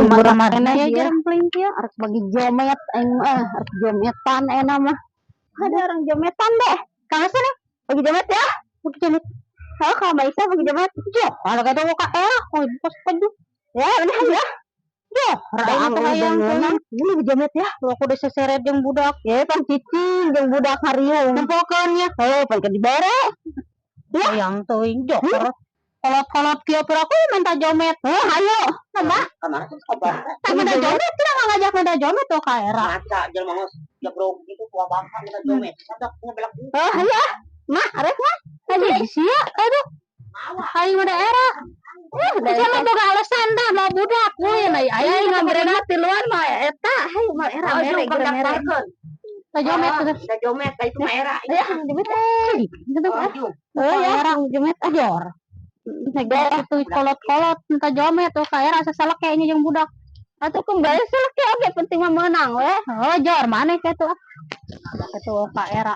Murah Mana ya ya. Jerempling kieu. Arek bagi jomet aing mah, arek jometan enak mah. Ada orang jometan deh. Kang sana. Bagi jomet ya. Bagi jomet. Oh, kalau Mbak Isa bagi jomet. Jo, kalau kata ka era, oh pos pedu. Ya, udah ya. Jo, aing teh hayang teuing. Ini bagi jomet ya. Lu aku udah seseret jeung budak. Ya, pan cicing jeung budak hariung. Nempokeun nya. Oh, pan keur dibere. Hayang teuing jo. Kolot-kolot kieu pura aku minta jomet. Oh, ayo. Mbak, Kemana sih kabar? tak minta jomet, tidak ngajak minta jomet tuh ka era. Ngaca jelema geus jebrog gitu tua bangka minta jomet. Sadak ngebelak. Oh, ayo. Mah, arek mah. Aduh, sia, aduh. Aing mah daerah. Eh, Jangan boga alasan dah mau budak we na aya Aing aing ngambilna tiluan mah eta, hayu mah era mere geura mere. Minta jomet tuh. Minta jomet, itu mah era. Ya, jomet. Gitu kan. Oh ya, jomet Ajor. Negara Itu kolot-kolot minta jomet tuh ka era sasalak kayaknya jeung budak. Atau kembali selek ya, oke penting mah menang we. Oh, jor mana kayak tuh ah. Itu ka era.